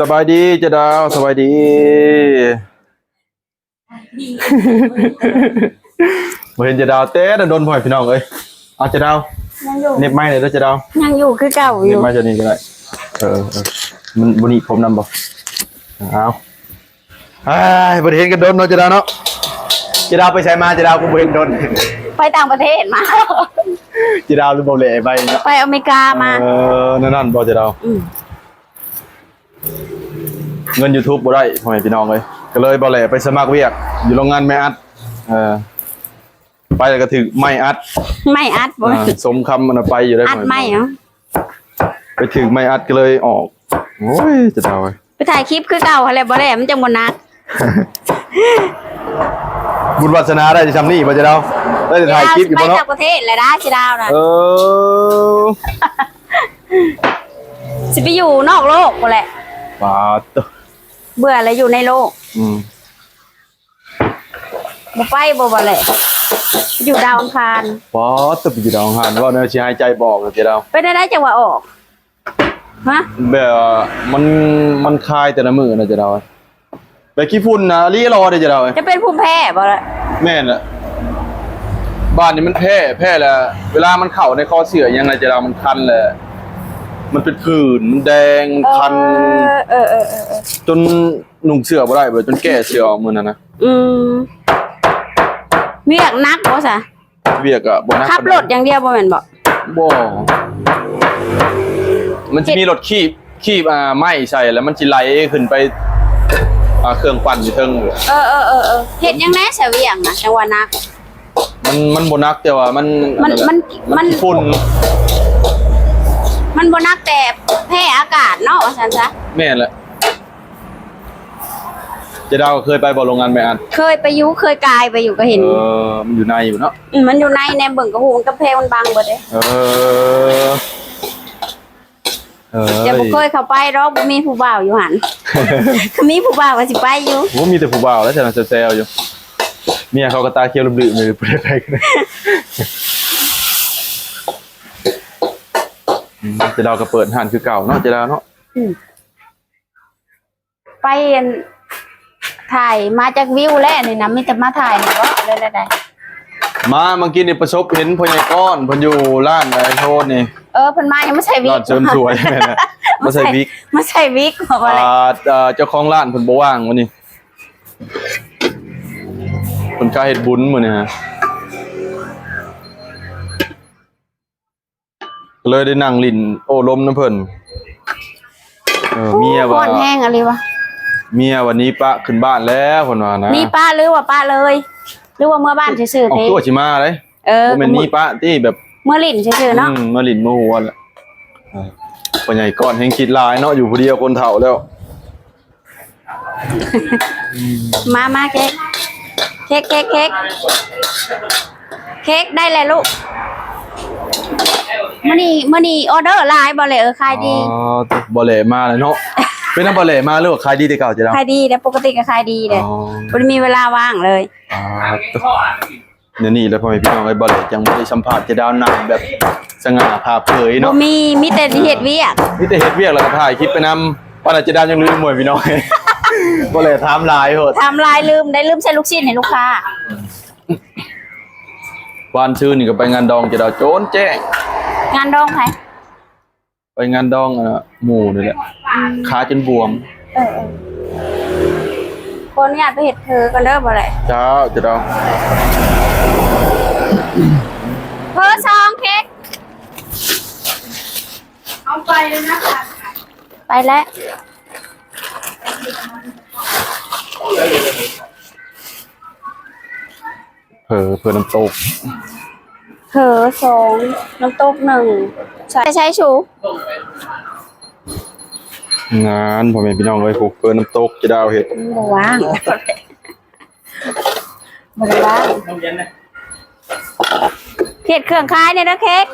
ສະບາຍດີເຈົ້າດາວ ສະບາຍດີ. ບໍ່ເຫັນເຈົ້າດາວແຕ່ດົນໆ ພໍ່ແມ່ພີ່ນ້ອງເອີຍ. ເອົາເຈົ້າດາວ ຍັງຢູ່ ເນັບໄມ້ແດ່ເດີເຈົ້າດາວ. ຍັງຢູ່ຄືເກົ່າຢູ່ ເນັບໄມ້ເຈົ້ານີ້ກໍໄດ້. ເອີໆ ມັນບໍ່ໜີບຜົມນຳບໍ່? ເອົາ ອ້າຍ ບໍ່ໄດ້ເຫັນກັນດົນເນາະເຈົ້າດາວເນາະ. ເຈົ້າດາວໄປໃສມາ ເຈົ້າດາວ ຄືບໍ່ເຫັນດົນ? ໄປຕ່າງປະເທດມາ. ເຈົ້າດາວ ຫຼືບໍ່ແຫຼໄປເນາະ? ໄປອາເມລິກາມາ. ເອີ ນັ້ນໆ ບໍ່ເຈົ້າດາວ? ອືມ. ເງິນຢູທູບບໍ່ໄດ້ ພໍ່ແມ່ພີ່ນ້ອງເອີຍ ກໍເລີຍບໍ່ແຫຼໄປສະໝັກວຽກຢູ່ໂຮງງານໄມ້ອັດ. ເອີ ໄປແລ້ວກໍຖືກໄມ້ອັດ ໄມ້ອັດບໍ່ ອ່າ ສົມຄຳອັນນະໄປຢູ່ໄດ້ ອັດໄມ້ເນາະ. ໄປຖືກໄມ້ອັດກໍເລີຍອອກ. ໂອ້ຍ ເຈົ້າດາວເອີຍ ໄປຖ່າຍຄລິບຄືເກົ່າຫັ້ນແຫຼະ ບໍ່ແຫຼມັນຈັ່ງບໍ່ໜັກ. ບຸນວາສະໜາໄດ້ຊ່ຳນີ້ບໍ່ເຈົ້າດາວ? ໄດ້ແຕ່ຖ່າຍຄລິບຢູ່ບໍ່ເນາະ? ໄປຕ່າງປະເທດແຫຼະດາ ເຈົ້າດາວນະ. ເອີ ຊິໄປຢູ່ນອກໂລກພຸ້ນແຫຼະ. ປາດໂທ້ ເບື່ອແລ້ວຢູ່ໃນໂລກ. ອືມ. ບໍ່ໄປບໍ່ ບໍ່ແຫຼະ ຢູ່ດາວອັງຄານ. ປາດໂທ້ ໄປຢູ່ດາວອັງຄານ ເວົ້າແນວຊິຫາຍໃຈບໍ່ອອກເຈົ້າດາວ. ເປັນແນວໃດຈັ່ງວ່າອອກ? ຮະ? ແບບວ່າມັນ ມັນຄາຍແຕ່ລະມື້ນະເຈົ້າດາວ. ແບບຂີ້ຝຸ່ນນະ ອີ່ຫຼີເດ້ເຈົ້າດາວ. ຈະເປັນພູມແພ້ບໍ່ລະ? ແມ່ນລະ ບ້ານນີ້ມັນແພ້ ແພ້ລະ ເວລາມັນເຂົ້າໃນຄໍເສື້ອຫຍັງນະເຈົ້າດາວ ມັນຄັນແຫຼະ ມັນເປັນຜື່ນ ມັນແດງ ມັນຄັນ. ເອີ ເອີ ເອີ ເອີ ເອີ ຈົນນຸ່ງເສື້ອບໍ່ໄດ້ ຈົນແກ້ເສື້ອອອກມື້ນັ້ນນະ. ອືມ. ວຽກໜັກບໍ່ຊະ? ວຽກກະບໍ່ໜັກ ຂັບລົດຢ່າງດຽວບໍ່ແມ່ນບໍ່? ບໍ່ ມັນຊິມີລົດຄີບ ຄີບ ອ່າ ໄມ້ໃສ່ ແລ້ວມັນຊິໄຫຼຂຶ້ນໄປ ອ່າ ເຄື່ອງປັ່ນຢູ່ເທິງ. ເອີໆໆໆ ເຮັດຫຍັງແດ່ຊະວຽກນະ ຈັ່ງວ່າໜັກ? ມັນ ມັນບໍ່ໜັກ ແຕ່ວ່າມັນ ມັນ ອັນນັ້ນແຫຼະ ມັນ ມັນຝຸ່ນ ມັນບໍ່ໜັກແຕ່ແພ້ອາກາດເນາະ ວ່າຊັ້ນຊະ. ແມ່ນແຫຼະ. ເຈົ້າດາວເຄີຍໄປບໍ່ໂຮງງານໄມ້ອັດ? ເຄີຍໄປຢູ່ ເຄີຍກາຍໄປຢູ່ ກໍເຫັນ. ເອີ ມັນຢູ່ໃນຢູ່ເນາະ. ອືມ ມັນຢູ່ໃນ ແນມເບິ່ງກໍຮູ້ ມັນກຳແພງມັນບັງເບິດເດ້. ເອີ ເອີ ແຕ່ບໍ່ເຄີຍເຂົ້າໄປດອກ ບໍ່ມີຜູ້ບ່າວຢູ່ຫັ້ນ. ຄັນມີຜູ້ບ່າວກໍຊິໄປຢູ່. ໂອ້ ມີແຕ່ຜູ້ບ່າວແຫຼະ ແຖວນັ້ນແຊວໆຢູ່. ເມຍເຂົາກໍຕາຂຽວລຶ້ມໆ ບໍ່ໄດ້ໄປ. ອືມ ເຈົ້າດາວກໍເປີດຮ້ານຄືເກົ່າເນາະ ເຈົ້າດາວເນາະ. ອືມ. ໄປອັນ ຖ່າຍມາຈັກວິວແລ້ວນີ້ນະ ມີແຕ່ມາຖ່າຍນີ້ບໍ່ ຫຼືແນວໃດ? ມາ ມາກິນນີ້ປະສົບເຫັນພໍ່ໃຫຍ່ກ້ອນ ເພິ່ນຢູ່ຮ້ານໄອ້ໂທນນີ້. ເອີ ເພິ່ນມາຍັງມາໃສ່ວິກ ຮ້ານເສີມສວຍ. ແມ່ນແຫຼະ ມາໃສ່ວິກ ມາໃສ່ວິກ ເພາະວ່າ ອ່າ ເຈົ້າຂອງຮ້ານເພິ່ນບໍ່ວ່າງມື້ນີ້ ເພິ່ນກະເຮັດບຸນມື້ນີ້. ກໍເລີຍໄດ້ນັ່ງຫຼິ້ນໂອ້ລົມນຳເພິ່ນ. ເອີ ເມຍວ່າ ຮ້ອນແຮງອີ່ຫຼີວະ ເມຍວ່າໜີປະຂຶ້ນບ້ານແລ້ວ ເພິ່ນວ່ານະ. ໜີປະ ຫຼືວ່າປະເລີຍ ຫຼືວ່າເມືອບ້ານຊື່ໆ ອອກຕົວຊິມາເດ້. ເອີ ບໍ່ແມ່ນໜີປະຕິ ແບບເມືອຫຼິ້ນຊື່ໆເນາະ. ອືມ ເມືອຫຼິ້ນເມືອຫົວແຫຼະ. ເອີ ພໍ່ໃຫຍ່ກ້ອນແຮງຄິດຫຼາຍເນາະ ຢູ່ຜູ້ດຽວຄົນເຖົ້າແລ້ວ. ມາ ມາ ເຄັກ ເຄັກ ເຄັກ ເຄັກ ເຄັກ ໄດ້ແລ້ວລູກ. ມື້ນີ້ ມື້ນີ້ອໍເດີຫຼາຍບໍ່ແຫຼະ? ເອີ ຂາຍດີ. ອໍ ບໍ່ແຫຼະມາແລ້ວເນາະ. ເປັນນຳບໍ່ແຫຼະມາ ຫຼືວ່າຂາຍດີແຕ່ເກົ່າເຈົ້າດາວ? ຂາຍດີແລ້ວ ປົກກະຕິກໍຂາຍດີແລ້ວ. ອໍ ບໍ່ໄດ້ມີເວລາວ່າງເລີຍ. ອ່າ ແນວນີ້ແຫຼະ ພໍ່ແມ່ພີ່ນ້ອງເອີຍ ບໍ່ແຫຼະຈັ່ງບໍ່ໄດ້ສຳພາດເຈົ້າດາວ ນັ່ງແບບສະຫງ່າຜ່າເຜີຍເນາະ. ບໍ່ມີ ມີແຕ່ເຮັດວຽກ ມີແຕ່ເຮັດວຽກ ແລ້ວກໍຖ່າຍຄລິບໄປນຳ. ປານນັ້ນເຈົ້າດາວຍັງລືມ ພໍ່ແມ່ພີ່ນ້ອງ ບໍ່ແຫຼະຖາມຫຼາຍໂພດ ຖາມຫຼາຍລືມໄດ້ ລືມໃສ່ລູກຊີ້ນໃຫ້ລູກຄ້າ. ວານຊືນນີ້ກໍໄປງານດອງເຈົ້າດາວ ໂຈນແຈ້ງ. ງານດອງໃຜ? ໄປງານດອງ ອ່າ ໝູ່ນີ້ແຫຼະ. ອືມ ຂາຈົນບວມ. ເອີໆ ຂໍອະນຸຍາດໄປເຮັດເຜີກ່ອນເດີ ບໍ່ແຫຼະ. ເຈົ້າ ເຈົ້າດາວ. ເຜີສອງເຄັກ ເອົາໄປແລ້ວນະຄະ. ໄປແລ້ວ. ເຜີ ເຜີນ້ຳຕົກ ເຜີສອງ ນ້ຳຕົກໜຶ່ງ ໃສ່ ໃສ່ຊູ. ງານ ພໍ່ແມ່ພີ່ນ້ອງເອີຍ ຜູ້ເຜີນ້ຳຕົກເຈົ້າດາວເຮັດ ບໍ່ວ່າງ ບໍ່ໄດ້ວ່າງ. ເຮັດເຄື່ອງຂາຍແດ່ເດີເຄັກ.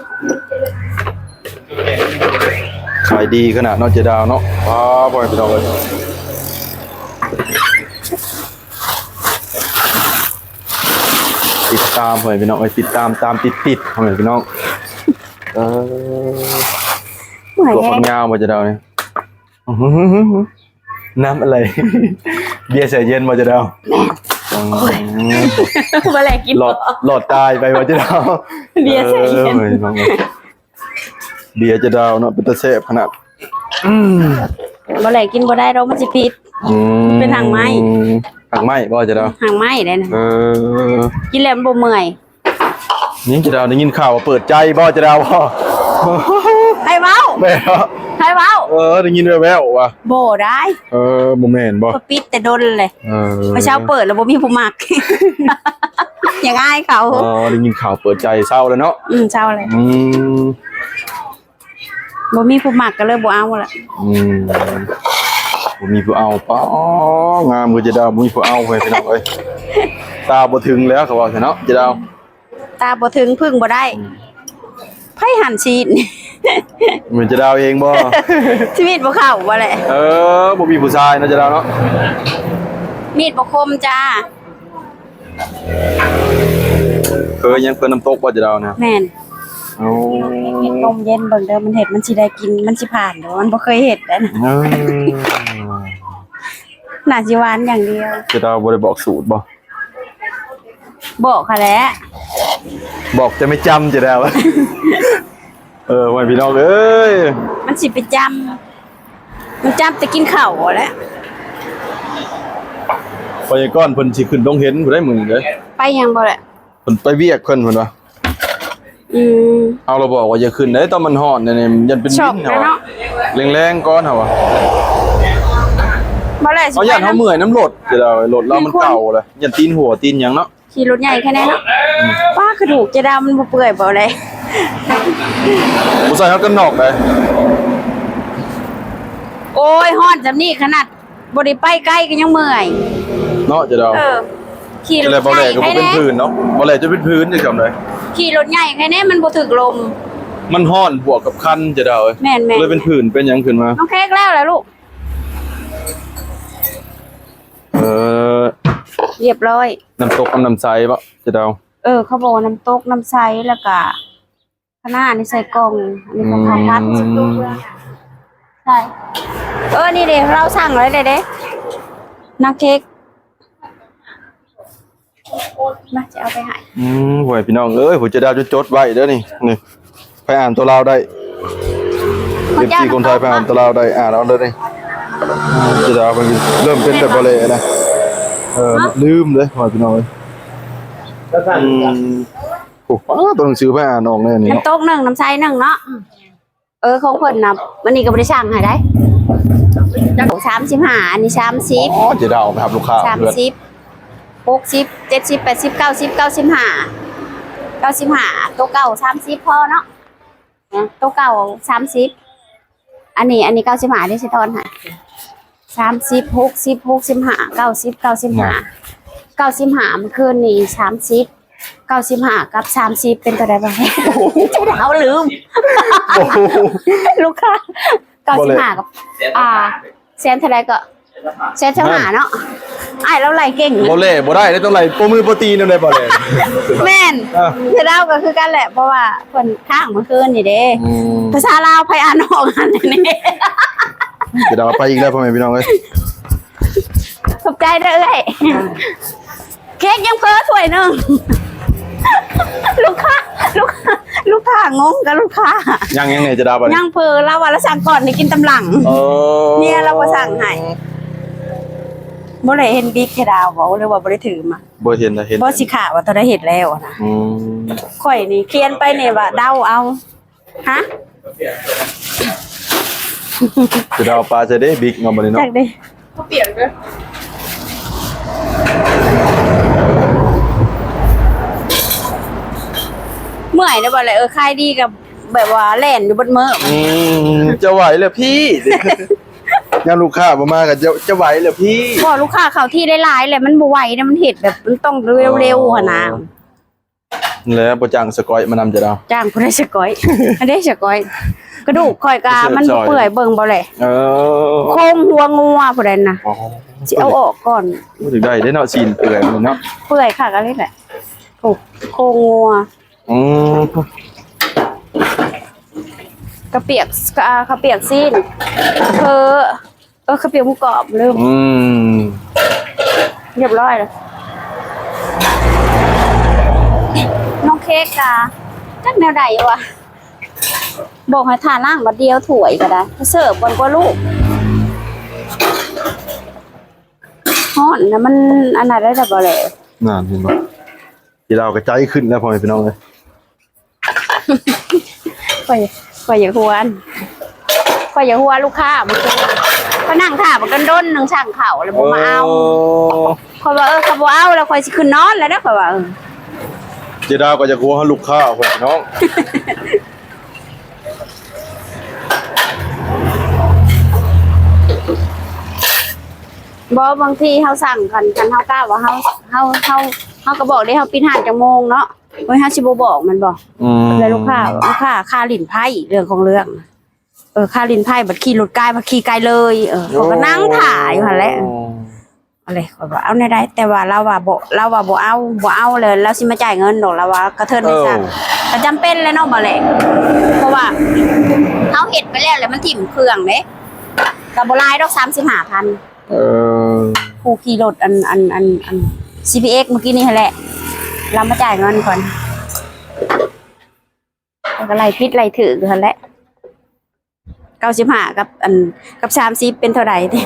ຂາຍດີຂະໜາດເນາະເຈ້ດາວເນາະ. ອ້າວ ພໍ່ແມ່ພີ່ນ້ອງເອີຍ ຕິດຕາມພໍ່ແມ່ພີ່ນ້ອງເອີຍ ຕິດຕາມຕາມຕິດໆ ພໍ່ແມ່ພີ່ນ້ອງ. ເອີ ເມື່ອຍ ຕົວ ແຮງ ຄວາມຍາວບໍ່ເຈ້ດາວນີ້. ອື ຫື ຫື ຫື ຫື. ນ້ຳອະໄລ? ເບຍແຊ່ເຢັນບໍ່ເຈົ້າດາວ? ແມ່ນ. ອືມ ບໍ່ໄດ້ກິນ ຫຼອດ ບໍ່ ຫຼອດຕາຍໄປບໍ່ເຈົ້າດາວ? ເບຍແຊ່ເຢັນ. ເອີ ເບຍເຈົ້າດາວເນາະ ເປັນຕາແຊບຂະໜາດ. ອືມ ບໍ່ໄດ້ກິນບໍ່ໄດ້ດອກ ມັນຊິພິດ. ອືມ ເປັນຫາງໄມ້. ຫາງໄມ້ບໍ່ເຈົ້າດາວ? ຫາງໄມ້ໄດ໋ນະ. ເອີ ກິນແລ້ວມັນບໍ່ເມື່ອຍ. ນີ້ເຈົ້າດາວ ໄດ້ຍິນຂ່າວວ່າເປີດໃຈບໍ່ເຈົ້າດາວ? ໃຜເວົ້າ? ແມ່ນເນາະ ໃຜເວົ້າ? ເອີ ໄດ້ຍິນແວ່ວໆວ່າ. ບໍ່ໄດ້. ເອີ ບໍ່ແມ່ນບໍ່? ກໍປິດແຕ່ດົນແຫຼະ. ເອີ ເມື່ອເຊົ້າເປີດແລ້ວບໍ່ມີຜູ້ມັກ ຢາກອາຍເຂົາ. ອໍ ໄດ້ຍິນຂ່າວເປີດໃຈເຊົາແລ້ວເນາະ. ອືມ ເຊົາແລ້ວ. ອືມ ບໍ່ມີຜູ້ມັກກໍເລີຍບໍ່ເອົາລະ. ອືມ ບໍ່ມີຜູ້ເອົາ. ປ້າ ງາມຄືເຈົ້າດາວ ບໍ່ມີຜູ້ເອົາເວີຍ ພີ່ນ້ອງເອີຍ. ຕາບໍ່ເຖິງແລ້ວ ເຂົາວ່າຊັ້ນເນາະ ເຈົ້າດາວ. ຕາບໍ່ເຖິງ ເພິ່ງບໍ່ໄດ້. ອືມ ໃຜຫັນຊີດ? ແມ່ນເຈົ້າດາວເອງບໍ່? ຊີດບໍ່ເຂົ້າບໍ່ແຫຼະ. ເອີ ບໍ່ມີຜູ້ຊາຍເນາະ ເຈົ້າດາວເນາະ. ມີດບໍ່ຄົມຈ້າ. ເຄີຍຍັງ ເຄີຍນ້ຳຕົກບໍ່ເຈົ້າດາວນະ? ແມ່ນ. ໂອ້ ຕົ້ມເຢັນເບິ່ງເດີ ມັນເຮັດ ມັນຊິໄດ້ກິນ ມັນຊິຜ່ານເດີ ມັນບໍ່ເຄີຍເຮັດເດ້. ເອີ ໜ້າຊິຫວານຢ່າງດຽວ. ເຈົ້າດາວບໍ່ໄດ້ບອກສູດບໍ່? ບອກຫັ້ນແຫຼະ. ບອກແຕ່ໄມ່ຈ້ຳເຈົ້າດາວ. ເອີ ໂອ້ຍ ພີ່ນ້ອງເອີຍ ມັນຊິໄປຈ້ຳ ມັນຈ້ຳແຕ່ກິນເຂົ້າຫັ້ນແຫຼະ. ພະຍາກອນເພິ່ນຊິຂຶ້ນດົງເຫັນພຸ້ນໃດ໋ມື້ນີ້ເດີ. ໄປຫຍັງບໍ່ແຫຼະ? ເພິ່ນໄປວຽກເພິ່ນ ເພິ່ນວ່າ. ອືມ ເຮົາລະບອກວ່າຢ່າຂຶ້ນເດ້ ຕອນມັນຮ້ອນນີ້ ຢ້ານເປັນວິນເຮົາວ່າ. ແລງໆກ່ອນເຮົາວ່າ. ບໍ່ແຫຼະ ເຮົາຢ້ານເຮົາເມື່ອຍນຳລົດ ເຈົ້າດາວ ລົດລາວມັນເກົ່າແລ້ວ ຢ້ານຕີນຮົ່ວຕີນຫຍັງເນາະ. ຂີ່ລົດໃຫຍ່ແຄ່ແນ່ເນາະ. ອືມ ປ້າ ກະດູກເຈົ້າດາວມັນບໍ່ເປື່ອຍບໍ່ແລະ? ບໍ່ໃສ່ຮອດກັນນອກໃດ. ໂອ້ຍ ຮ້ອນສ່ຳນີ້ຂະໜາດບໍ່ໄດ້ໄປໄກກໍຍັງເມື່ອຍເນາະ ເຈົ້າດາວ. ເອີ ຂີ່ລົດໃຫຍ່ແຄ່ແນ່ ບໍ່ແລກໍບໍ່ເປັນຜື່ນເນາະ ບໍ່ແລຈົນເປັນຜື່ນຈັ່ງຊັ້ນໃດ. ຂີ່ລົດໃຫຍ່ແຄ່ແນ່ ມັນບໍ່ຖືກລົມ ມັນຮ້ອນບວກກັບຄັນ ເຈົ້າດາວເອີຍ. ແມ່ນໆ ເລີຍເປັນຜື່ນເປັນຫຍັງຂຶ້ນມາ. ນ້ອງເຄ້ກແລ້ວລະລູກ. ເອີ ຮຽບຮ້ອຍ. ນ້ຳຕົກກັບນ້ຳໃສບໍ່ເຈົ້າດາວ? ເອີ ເຂົາບອກວ່ານ້ຳຕົກນ້ຳໃສ ແລ້ວກະຄະນ້ານີ້ໃສ່ກ່ອງ ອັນນີ້ກໍເຂົ້າຜັດ. ອືມ ໃຊ່ ເອີ ນີ້ເດ້ ລາວສັ່ງໄວ້ແລ້ວເດ້ ນ້ອງເຄ້ກ ມາ ຈະເອົາໄປໃຫ້. ອືມ ໂອ້ຍ ພີ່ນ້ອງເອີຍ ຜູ້ເຈົ້າດາວຈົດໄວ້ເດີນີ້ ນີ້. ໃຜອ່ານຕົວລາວໄດ້ ເອັຟຊີຄົນໄທ ໃຜອ່ານຕົວລາວໄດ້ ອ່ານເອົາເລີຍນີ້. ເຈົ້າດາວເພິ່ນເລີ່ມເປັນແບບບໍ່ແລນະ. ເອີ ລືມເດ້ ພໍ່ແມ່ພີ່ນ້ອງເອີຍ. ອືມ ໂອ້ ໂຕໜັງສືໃຜອ່ານອອກແນ່ນີ້ ນ້ຳຕົກໜຶ່ງ ນ້ຳໃສໜຶ່ງເນາະ. ເອີ ຂອງເພິ່ນນະ ອັນນີ້ກໍບໍ່ໄດ້ສັ່ງໃຫ້ໃດ. ສາມສິບຫ້າ ອັນນີ້ສາມສິບ. ອໍ ເຈົ້າດາວໄປຮັບລູກຄ້າ ສາມສິບ ຫົກສິບ ເຈັດສິບ ແປດສິບ ເກົ້າສິບ ເກົ້າສິບຫ້າ ເກົ້າສິບຫ້າ ໂຕເກົ່າສາມສິບພໍເນາະ. ໂຕເກົ່າສາມສິບ ອັນນີ້ ອັນນີ້ເກົ້າສິບຫ້າ ເດ້ ຊິທອນໃຫ້ ສາມສິບ ຫົກສິບ ຫົກສິບຫ້າ ເກົ້າສິບ ເກົ້າສິບຫ້າ ເກົ້າສິບຫ້າ ມື້ຄືນນີ້ສາມສິບ ເກົ້າສິບຫ້າກັບສາມສິບເປັນເທົ່າໃດບໍ່? ເຈົ້າດາວລືມ. ໂອ້ໂຫ ລູກຄ້າ ເກົ້າສິບຫ້າກັບ ອ່າ ແສນເທົ່າໃດກໍ? ແສນຊາວຫ້າເນາະ. ອ້າຍລາວໄລ່ເກັ່ງ ບໍ່ແລບໍ່ໄດ້ເດ້ ຕ້ອງໄລ່ໂປະມືໂປະຕີນນຳໄດ໋ ບໍ່ແລ. ແມ່ນ ເຈົ້າດາວກໍຄືກັນແຫຼະ ເພາະວ່າເພິ່ນຄ້າງມື້ຄືນນີ້ເດ້. ອືມ ພາສາລາວໃຜອ່ານອອກຫັ້ນນີ້. ເຈົ້າດາວໄປອີກແລ້ວ ພໍ່ແມ່ພີ່ນ້ອງເອີຍ. ຂອບໃຈເດີເອື້ອຍ. ເຄ້ກຍັງເຜີຖ້ວຍໜຶ່ງ. ລູກຄ້າ ລູກ ລູກຄ້າງົງກັບລູກຄ້າ. ຍັງ ຍັງແດ່ເຈົ້າດາວ ຍັງເຜີ ລາວວ່າລາວສັ່ງກ່ອນ ໄດ້ກິນຕາມຫຼັງ. ເອີ ເມຍລາວບໍ່ສັ່ງໃຫ້. ບໍ່ໄດ້ເຫັນບິກເຈົ້າດາວບໍ່ ຫຼືວ່າບໍ່ໄດ້ຖືມາ? ບໍ່ເຫັນນະ ເຫັນ ບໍ່ ຊິຂ້າວ່າຕົວໃດເຮັດແລ້ວນະ. ອືມ ຂ້ອຍນີ້ຂຽນໄປນີ້ວ່າເດົາເອົາ. ຮະ ຊິເອົາປາໃສ່ເດ້ ບິກເນາະ ບັດນີ້ເນາະ. ຈັກເດ້ ເຂົາປ່ຽນເດີ. ເມື່ອຍແລ້ວບໍ່ແຫຼະ. ເອີ ຂາຍດີກໍແບບວ່າແລ່ນຢູ່ເບິດມື້. ອືມ ຈະໄຫວແລ້ວພີ່. ຍາມລູກຄ້າບໍ່ມາກໍຈະ ຈະໄຫວແລ້ວພີ່. ບໍ່ ລູກຄ້າເຂົ້າທີ່ຫຼາຍໆ ແລ້ວມັນບໍ່ໄຫວນະ ມັນເຮັດແບບມັນຕ້ອງເລັວໆ ອໍ ຫັ້ນນະ. ແລ້ວບໍ່ຈ້າງສະກອຍມານຳເຈົ້າດາວ? ຈ້າງຜູ້ໃດສະກອຍ? ອັນໃດສະກອຍ? ກະດູກຂ້ອຍກະມັນບໍ່ເປື່ອຍ ເບິ່ງບໍ່ແລະ. ເອີ ໂຄງຫົວງົວຜູ້ໃດນະ. ອໍ ຊິເອົາອອກກ່ອນ. ໂອ້ ຖືກໄດ້ເດ້ເນາະ ຊີ້ນເປື່ອຍນີ້ເນາະ. ເປື່ອຍຄັກອັນນີ້ແຫຼະ. ໂອ້ ໂຄງງົວ. ອືມ ເຂົ້າປຽກ ເຂົ້າປຽກຊີ້ນ ເພີ ເອີ ເຂົ້າປຽກໝູກອບ ລືມ. ອືມ ຮຽບຮ້ອຍແລ້ວ. ນ້ອງເຄ້ກກະຈັກແນວໃດວະ ບອກໃຫ້ຖ້າລ້າງບາດດຽວຖ້ວຍກໍໄດ້ ເສີບກ່ອນກວ່າລູກ. ຮ້ອນນະ ມັນອັນນັ້ນໄດ້ແລ້ວບໍ່ແຫຼະ. ນັ້ນເຫັນບໍ່? ເຈດາວກໍໃຈຂຶ້ນແລ້ວ ພໍ່ແມ່ພີ່ນ້ອງເອີຍ. ຂ້ອຍ ຂ້ອຍຢາກຫົວ ຂ້ອຍຢາກຫົວລູກຄ້າມື້ຄືນ ຂ້ອຍນັ່ງຖ້າບັກດົນໆ ນັ່ງສັ່ງເຂົ້າແລ້ວບໍ່ມາເອົາ. ໂອ້ ຂ້ອຍວ່າ ເອີ ຂ້ອຍບໍ່ເອົາແລ້ວ ຂ້ອຍຊິຂຶ້ນນອນແລ້ວເດີ້ ຂ້ອຍວ່າ. ເອີ ເຈດາວກໍຢາກຫົວລູກຄ້າ ພໍ່ແມ່ພີ່ນ້ອງ. ບໍ່ ບາງທີເຮົາສັ່ງ ຄັນ ຄັນເຮົາກ້າວ່າເຮົາ ເຮົາ ເຮົາ ເຮົາກໍບອກເດ້ ເຮົາປິດຮ້ານຈັກໂມງເນາະ. ໂອ້ຍ ເຮົາຊິບໍ່ບອກແມ່ນບໍ່? ອືມ ແລ້ວລູກຄ້າ ລູກຄ້າຄາຫຼິ້ນໄພ້ ເລື່ອງຂອງເລື່ອງ ເອີ ຄາຫຼິ້ນໄພ້ ບັດຂີ່ລົດກາຍ ບັດຂີ່ໄກເລີຍ. ເອີ ເຂົາກໍນັ່ງຖ້າຢູ່ຫັ້ນແຫຼະ. ໂອ້ ອັນນີ້ຂ້ອຍວ່າເອົາແນວໃດ ແຕ່ວ່າລາວວ່າບໍ່ ລາວວ່າບໍ່ເອົາ ບໍ່ເອົາແລ້ວ ລາວຊິມາຈ່າຍເງິນດອກ ລາວວ່າກະເທີນໄດ້ຊັ້ນ. ເອີ ກໍຈຳເປັນແຫຼະເນາະ ບໍ່ແຫຼະ ເພາະວ່າເຮົາເຮັດໄປແລ້ວ ແລ້ວມັນຖິ້ມເຄື່ອງເດ້ ກໍບໍ່ຫຼາຍດອກ ສາມສິບຫ້າພັນ. ເອີ ຜູ້ຂີ່ລົດອັນ ອັນ ອັນ ອັນ ຊີພີເອັກ ມື້ກີ້ນີ້ຫັ້ນແຫຼະ ລາວມາຈ່າຍເງິນກ່ອນ ແລ້ວກໍໄລ່ຜິດໄລ່ຖືກຢູ່ຫັ້ນແຫຼະ. ເກົ້າສິບຫ້າ ກັບ ອັນ ກັບ ສາມສິບ ເປັນເທົ່າໃດຕິ?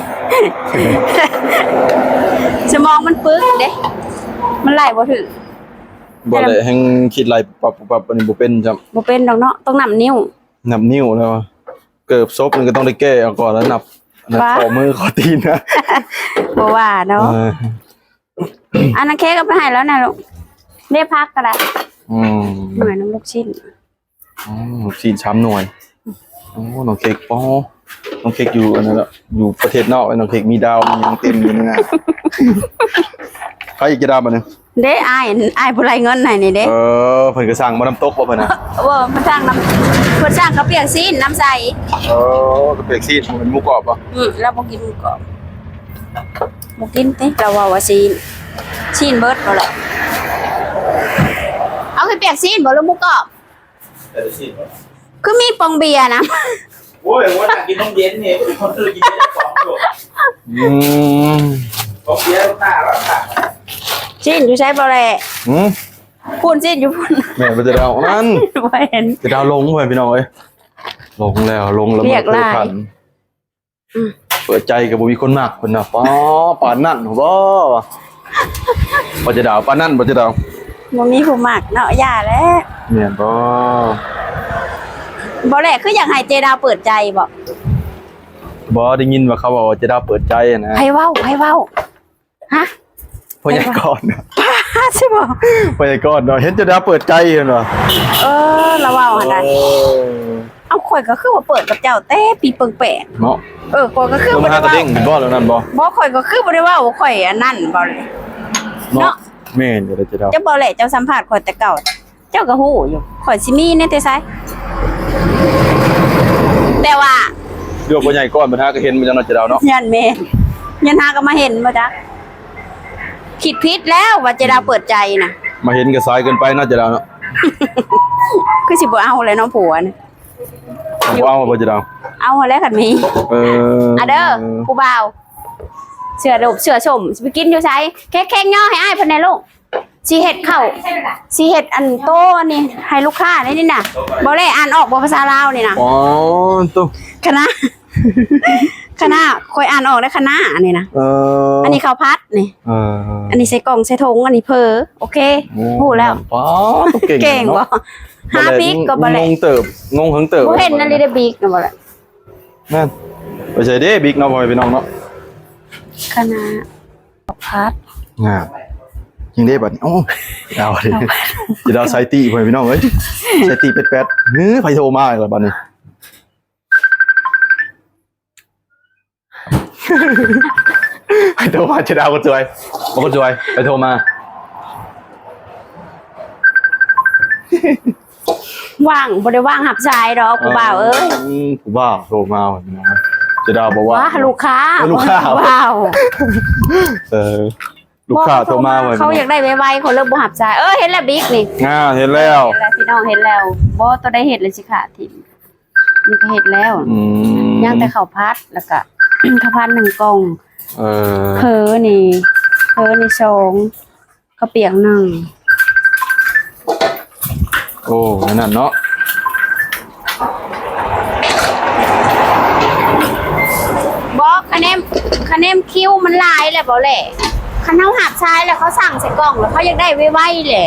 ສະໝອງມັນປຶກເດ້ ມັນໄລ່ບໍ່ຖືກ. ບໍ່ແຫຼະ ແຮ່ງຄິດໄລ່ປັບໆ ອັນນີ້ບໍ່ເປັນຊ້ຳ. ບໍ່ເປັນດອກເນາະ ຕ້ອງນັບນິ້ວ. ນັບນິ້ວແລ້ວ ເກີບສົບນີ້ກໍຕ້ອງໄດ້ແກະເອົາກ່ອນ ແລ້ວນັບ ນັບ ປະ ຂໍ້ມືຂໍ້ຕີນນະ ບໍ່ວ່າເນາະ. ເອີ ອັນນັ້ນເຄ້ກເອົາໄປໃຫ້ແລ້ວນະລູກ ເດ້ ຜັກກໍໄດ້. ອືມ ໜ່ວຍໜຶ່ງລູກຊິ້ນ. ອໍ ລູກຊິ້ນສາມໜ່ວຍ. ໂອ້ ນ້ອງເຄ້ກ ອໍ ນ້ອງເຄ້ກຢູ່ອັນນັ້ນລະ ຢູ່ປະເທດນອກ ນ້ອງເຄ້ກມີດາວມີຫຍັງເຕັມຢູ່ນີ້ນະ. ໃຜອີກຈະດາວບັດນີ້? ເດ້ ອ້າຍ ອ້າຍຜູ້ໄລ່ເງິນໃຫ້ນີ້ເດ້. ເອີ ເພິ່ນກໍສ້າງບໍ່ ນ້ຳຕົກບໍ່ເພິ່ນນະ? ບໍ່ ເພິ່ນສ້າງນ້ຳ ເພິ່ນສ້າງເຂົ້າປຽກຊີ້ນນ້ຳໃສ. ເອີ ເຂົ້າປຽກຊີ້ນ ບໍ່ແມ່ນໝູກອບບໍ່? ອື ລາວບໍ່ກິນໝູກອບ ບໍ່ກິນຕິ. ລາວເວົ້າວ່າຊີ້ນ ຊີ້ນເບິດບໍ່ລະ. ເອົາເຂົ້າປຽກຊີ້ນບໍ່ ຫຼືໝູກອບ? ເອີ ຊີ້ນບໍ່ ຄືມີປ່ອງເບຍນຳ. ໂອ້ຍ ວ່ານັ່ງກິນນ້ຳເຢັນນີ້ ຄົນອື່ນກິນເບຍຂອງຢູ່. ອືມ ຂອງເບຍລູກຄ້າລະ ຊີ້ນຢູ່ໃສບໍ່ແລະ? ຫື ພຸ້ນຊີ້ນຢູ່ພຸ້ນ. ແມ່ນບໍ່ ຈະດາວນັ້ນ ບໍ່ເຫັນ ຈະດາວຫຼົງເວີ້ຍພີ່ນ້ອງເອີຍ ຫຼົງແລ້ວ ຫຼົງແລ້ວ. ເປີດໃຈກໍບໍ່ມີຄົນມັກເພິ່ນນະ. ປ້າ ປານນັ້ນບໍ ບໍ່ຈະດາວ ປານນັ້ນບໍ່ຈະດາວ? ບໍ່ມີຜູ້ມັກເນາະ ຢ່າແຫຼະ. ແມ່ນບໍ່? ບໍ່ແຫຼະ ຄືຢາກໃຫ້ເຈດາວເປີດໃຈບໍ? ບໍ່ ໄດ້ຍິນວ່າເຂົາເວົ້າວ່າເຈດາວເປີດໃຈນະ. ໃຜເວົ້າ ໃຜເວົ້າ? ຮະ? ພະຍາກອນ ໃຊ່ບໍ່? ພະຍາກອນເນາະ ເຫັນເຈດາເປີດໃຈເຫັນບໍ່? ເອີ ລາວເວົ້າຫັ້ນນະ. ເອີ ເອົ້າ ຂ້ອຍກໍຄືວ່າເປີດກັບເຈົ້າແຕ່ປີເປີງແປງເນາະ. ເອີ ຂ້ອຍກໍຄືບໍ່ໄດ້ເວົ້າ ໂທມາຫາຕາເດ້ງບໍ່ ແລ້ວນັ້ນບໍ່? ບໍ່ ຂ້ອຍກໍຄືບໍ່ໄດ້ເວົ້າວ່າຂ້ອຍອັນນັ້ນບໍ່ເນາະ. ເນາະ ແມ່ນຢູ່ເດ້ ເຈົ້າ ເຈົ້າບໍ່ແຫຼະ ເຈົ້າສຳພາດຂ້ອຍແຕ່ເກົ່າ ເຈົ້າກໍຮູ້ຢູ່ ຂ້ອຍຊິມີແນວແຕ່ໃສ? ແຕ່ວ່າ ດຽວພໍ່ໃຫຍ່ກ່ອນບັນຫາກໍເຫັນບໍ່ ຈັກໜ້ອຍຈະດາວເນາະ. ຢ້ານແມ່ນ ຢ້ານຫາກໍມາເຫັນບໍ່ຈັກ. ຄິດຜິດແລ້ວວ່າເຈດາວເປີດໃຈນະ ມາເຫັນກໍສາຍເກີນໄປເນາະ ຈະດາວເນາະ. ຄືຊິບໍ່ເອົາແລ້ວເນາະ ຜົວນະ. ບໍ່ເອົາບໍ່ຈະດາວ? ເອົາຫັ້ນແຫຼະຄັນມີ. ເອີ ອາເດີ ຜູ້ບ່າວ ເສື້ອໂດບເສື້ອສົ້ມ ຊິໄປກິນຢູ່ໃສ? ເຄັກໆຍໍໃຫ້ອ້າຍເພິ່ນແດ່ລູກ. ຊິເຮັດເຂົ້າ ຊິເຮັດອັນໂຕອັນນີ້ໃຫ້ລູກຄ້າໄດ້ນີ້ນະ. ບໍ່ແລະ ອ່ານອອກບໍ່ພາສາລາວນີ້ນະ? ອໍ ໂຕ ຄະນະ ຄະນະ ຂ້ອຍອ່ານອອກໄດ້ຄະນະນີ້ນະ. ເອີ ອັນນີ້ເຂົ້າຜັດນີ້. ເອີ ອັນນີ້ໃສ່ກ່ອງໃສ່ຖົງ ອັນນີ້ເຜີ ໂອເຄ. ໂອ້ ຮູ້ແລ້ວ. ປ້າ ໂຕເກັ່ງ ເກັ່ງເນາະ ບໍ່? ຫາພິກກໍບໍ່ແລະ ງົງເຕີບ ງົງເຫິງເຕີບ. ບໍ່ເຫັນອັນນີ້ເດ້ ບິກນະບໍ່ລະ. ນັ້ນ ໄປໃສເດ້ບິກເນາະ ພໍ່ແມ່ພີ່ນ້ອງເນາະ. ຄະນະ ຜັດ ງາມ ຍັງເດ້ບັດນີ້. ໂອ້ ເອົາເດ້ ເອົາ ຊິດາວໃສ່ຕີ້ ພໍ່ແມ່ພີ່ນ້ອງເອີຍ ໃສ່ຕີ້ແປດໆ. ເຮີ ໃຜໂທມາອີກລະບັດນີ້? ໃຜໂທມາ ເຈດາວຄົນສວຍ ບໍ່ ຄົນສວຍ ໃຜໂທມາ? ວ່າງ ບໍ່ໄດ້ວ່າງຮັບສາຍດອກ ຜູ້ບ່າວເອີຍ. ອືມ ຜູ້ບ່າວໂທມາ ເຈດາວບໍ່ວ່າງ. ວ່າລູກຄ້າ ເອີ ລູກຄ້າ ຜູ້ບ່າວ. ເອີ ລູກຄ້າໂທມາ ເຂົາຢາກໄດ້ໄວໆ ເຂົາເລີຍບໍ່ຮັບສາຍ. ເອີ ເຫັນແລ້ວບິກນີ້. ອ່າ ເຫັນແລ້ວ ເຫັນແລ້ວ ພີ່ນ້ອງ ເຫັນແລ້ວ. ບໍ່ ໂຕໃດເຮັດແລ້ວຊິຂ້າຖິ້ມ. ນີ້ກໍເຮັດແລ້ວ. ອືມ ຍ່າງແຕ່ເຂົ້າຜັດ ແລ້ວກໍ ເຂົ້າຜັດໜຶ່ງກ່ອງ ເອີ ເຂີນີ້ ເຂີນີ້ສອງ ເຂົ້າປຽກໜຶ່ງ. ໂອ້ ແນວນັ້ນເນາະ. ບໍ່ ຄະແນນ ຄະແນນຄິວມັນຫຼາຍແລ້ວບໍ່ແຫຼະ. ຄັນເຮົາຮັບຊາຍແລ້ວເຂົາສັ່ງໃສ່ກ່ອງ ແລ້ວເຂົາຢາກໄດ້ໄວໆແຫຼະ.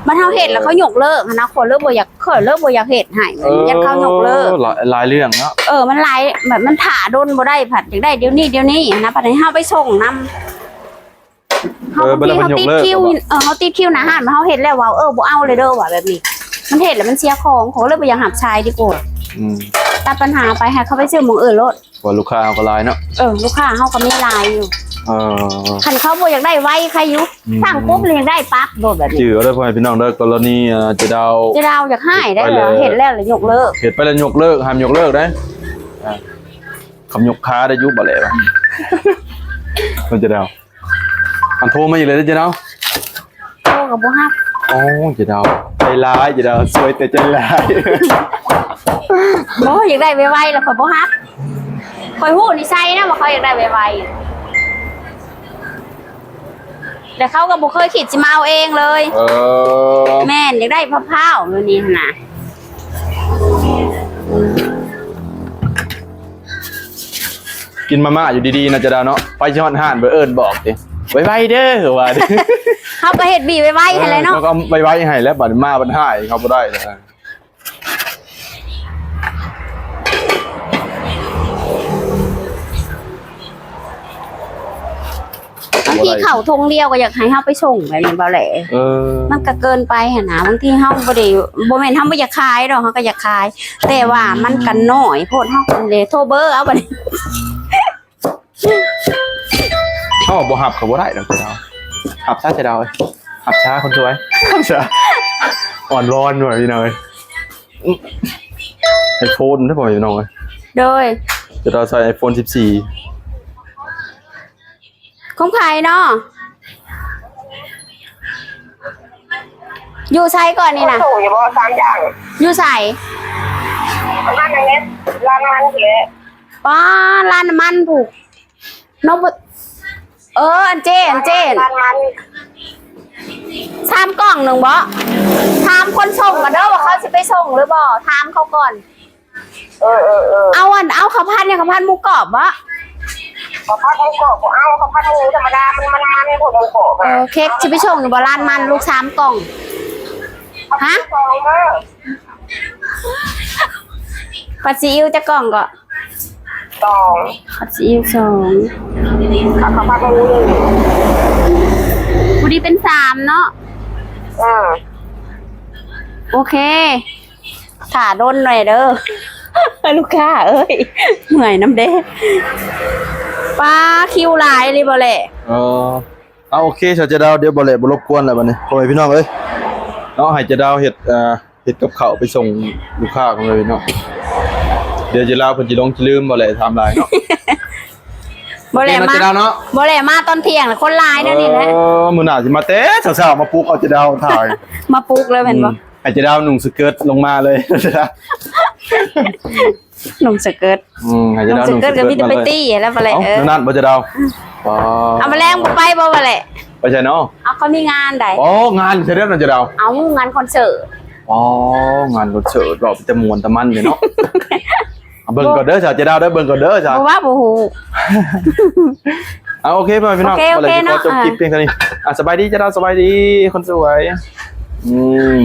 ບັດເຮົາເຮັດແລ້ວເຂົາຍົກເລີກຫັ້ນນະ ຂ້ອຍເລີຍບໍ່ຢາກ ຂ້ອຍເລີຍບໍ່ຢາກເຮັດໃຫ້ ເອີ ມັນຢ້ານເຂົາຍົກເລີກ. ຫຼາຍ ຫຼາຍເລື່ອງເນາະ. ເອີ ມັນຫຼາຍ ແບບມັນຖ້າດົນບໍ່ໄດ້ພັດ ຢາກໄດ້ດຽວນີ້ ດຽວນີ້ຫັ້ນນະ ບັດໃຫ້ເຮົາໄປສົ່ງນຳ. ເຮົາ ເອີ ບາງທີເຮົາຕິດຄິວ ເອີ ເຮົາຕິດຄິວໜ້າຮ້ານ ເຮົາເຮັດແລ້ວວ່າ ເອີ ບໍ່ເອົາເລີຍເດີ ວ່າແບບນີ້ ມັນເຮັດແລ້ວມັນເສຍຂອງ ຂ້ອຍເລີຍບໍ່ຢາກຮັບຊາຍດີກວ່າ. ອືມ ຕັດບັນຫາໄປ ໃຫ້ເຂົາໄປຊື້ໝ່ອງອື່ນໂລດ ວ່າລູກຄ້າເຮົາກໍຫຼາຍເນາະ. ເອີ ລູກຄ້າເຮົາກໍມີຫຼາຍຢູ່. ເອີ ຄັນເຂົາບໍ່ຢາກໄດ້ໄວໃຄຢູ່ ອືມ ສັ່ງປຸບແລ້ວຢາກໄດ້ປັບໂລດແບບນີ້. ຈື່ເອົາເດີພໍ່ແມ່ພີ່ນ້ອງເດີ ກໍລະນີ ເອີ ເຈດາວ ເຈດາວຢາກຮ້າຍໄດ້ ເຮັດແລ້ວແລ້ວຍົກເລີກ ເຮັດໄປແລ້ວຍົກເລີກ ຫ້າມຍົກເລີກໄດ້. ອ່າ ຄຳຍົກຄາໄດ້ຢູ່ບໍ່ແຫຼະ ວ່າ ເຈດາວ. ອັນໂທມາອີກແລ້ວເດ້ເຈດາວ ໂທກໍບໍ່ຮັບ. ໂອ້ ເຈດາວ ໃຈຮ້າຍ ເຈດາວ ສວຍແຕ່ໃຈຮ້າຍ. ບໍ່ ຢາກໄດ້ໄວໆ ແລ້ວຂ້ອຍບໍ່ຮັບ. ຂ້ອຍຮູ້ນິໄສນະວ່າເຂົາຢາກໄດ້ໄວໆ ແລ້ວເຂົາກໍບໍ່ເຄີຍຄິດຊິມາເອົາເອງເລີຍ. ເອີ ແມ່ນ ຢາກໄດ້ພ້າວໆ ແບບນີ້ຫັ້ນນະ. ກິນມາມ່າຢູ່ດີໆນະຈະດາວເນາະ ໄປຊິຮອດຮ້ານໄປເອີ້ນບອກຕິ ໄວໆເດີວ່າ. ເຮົາກໍເຮັດບີໄວໆຫັ້ນແຫຼະເນາະ ເອີ ເຮົາກໍໄວໆໃຫ້ແລ້ວ ບັດມາບັດຮ້າຍເຮົາບໍ່ໄດ້. ບາງທີເຂົ້າຖົງດຽວກໍຢາກໃຫ້ເຮົາໄປສົ່ງແບບນີ້ບໍ່ແຫຼະ. ເອີ ມັນກໍເກີນໄປຫັ້ນນະ ບາງທີເຮົາບໍ່ໄດ້ ບໍ່ແມ່ນເຮົາບໍ່ຢາກຂາຍດອກ ເຮົາກໍຢາກຂາຍ ແຕ່ວ່າມັນກໍນ້ອຍໂພດ ເຮົາກໍເລີຍໂທເບີເອົາບັດນີ້. ເຮົາບໍ່ຮັບກໍບໍ່ໄດ້ດອກເຈົ້າ ຮັບຊະເຈົ້າ ຮັບຊະຄົນສວຍ ຮັບຊະ ອ່ອນວອນວ່າພີ່ນ້ອງເອີຍ. ໄອໂຟນເດ້ພໍ່ແມ່ພີ່ນ້ອງເອີຍ ໂດຍ ຈະໄດ້ໃຊ້ໄອໂຟນສິບສີ່ ຂອງໃຜເນາະ? ຢູ່ໃສກ່ອນນີ້ນະ? ສົ່ງຢູ່ບໍ່ ສາມຢ່າງ ຢູ່ໃສ? ປະມານນັ້ນແຫຼະ ຮ້ານນ້ຳມັນພຸ້ນແຫຼະ. ປ້າ ຮ້ານນ້ຳມັນພຸ້ນເນາະ. ເອີ ອັນເຈ້ ອັນເຈ້ ຮ້ານນ້ຳມັນ ສາມກ່ອງໜຶ່ງບໍ? ຖາມຄົນສົ່ງກ່ອນເດີວ່າເຂົາຊິໄປສົ່ງຫຼືບໍ່ ຖາມເຂົາກ່ອນ. ເອີໆໆ ເອົາອັນ ເອົາເຂົ້າຜັດຫຍັງ ເຂົ້າຜັດໝູກອບບໍ? ເຂົ້າຜັດໝູກອບບໍ່ເອົາ ເຂົ້າຜັດໝູທຳມະດາ ມັນມັນໆ ພວກໝູກອບ. ເອີ ເຄັກຊິໄປສົ່ງຢູ່ບໍ່ ຮ້ານມັນລູກສາມກ່ອງ? ຮະ ສອງເດີ ຜັດຊີອິ້ວຈັກກ່ອງເກາະ? ສອງ ຜັດຊີອິ້ວສອງ ເຂົ້າຜັດໝູ ພໍດີເປັນສາມເນາະ. ເອີ ໂອເຄ ຖ້າດົນໜ້ອຍເດີ ລູກຄ້າເອີຍ ເມື່ອຍນຳເດ້. ປ້າ ຄິວຫຼາຍອີ່ຫຼີບໍ່ແຫຼະ? ເອີ ເອົາ ໂອເຄ ສາວເຈດາວ ດຽວບໍ່ແຫຼະບໍ່ລົບກວນແລ້ວບັດນີ້ ພໍ່ແມ່ພີ່ນ້ອງເອີຍເນາະ. ໃຫ້ເຈດາວເຮັດ ເອີ ເຮັດກັບເຂົ້າໄປສົ່ງລູກຄ້າກ່ອນເລີຍເນາະ. ດຽວເຈດາວເພິ່ນຊິຫຼົງຊິລືມບໍ່ແຫຼະ ຖາມຫຼາຍເນາະ. ບໍ່ແຫຼະມາ ເນາະ ເຈດາວເນາະ ບໍ່ແຫຼະມາຕອນທ່ຽງ ຄົນຫຼາຍແນວນີ້ແຫຼະ. ເອີ ມື້ໜ້າຊິມາແຕ່ເຊົ້າໆ ມາປຸກເອົາເຈດາວຖ່າຍ ມາປຸກເລີຍແມ່ນບໍ່? ອືມ ໃຫ້ເຈດາວນຸ່ງສະເກີດລົງມາເລີຍ ນຸ່ງສະເກີດ. ອືມ ໃຫ້ເຈດາວນຸ່ງສະເກີດ ນຸ່ງສະເກີດກໍມີແຕ່ໄປຕີແລ້ວບໍ່ແຫຼະ. ເອົ້າ ເອີ ນັ້ນບໍ່ເຈດາວ. ອືມ ອໍ ເອົາ ມາແລງບໍ່ໄປບໍ່ ບໍ່ແຫຼະ? ໄປໃສເນາະ? ເອົາ ເຂົາມີງານໃດ? ອໍ ງານໃສເດີເນາະເຈດາວ? ເອົາ ງານຄອນເສີດ. ອໍ ງານຄອນເສີດ ເວົ້າເປັນຕາມ່ວນຕາມັນເດເນາະ. ເອົາ ເບິ່ງກ່ອນເດີສາວເຈດາວເດີ ເບິ່ງກ່ອນເດີສາວ. ບໍ່ວ່າບໍ່ຮູ້. ເອົາ ໂອເຄ ພໍ່ແມ່ພີ່ນ້ອງ ໂອເຄ ໂອເຄເນາະ ຂໍຈົບຄລິບພຽງເທົ່ານີ້. ອ່າ ສະບາຍດີເຈດາວ ສະບາຍດີຄົນສວຍ. ອືມ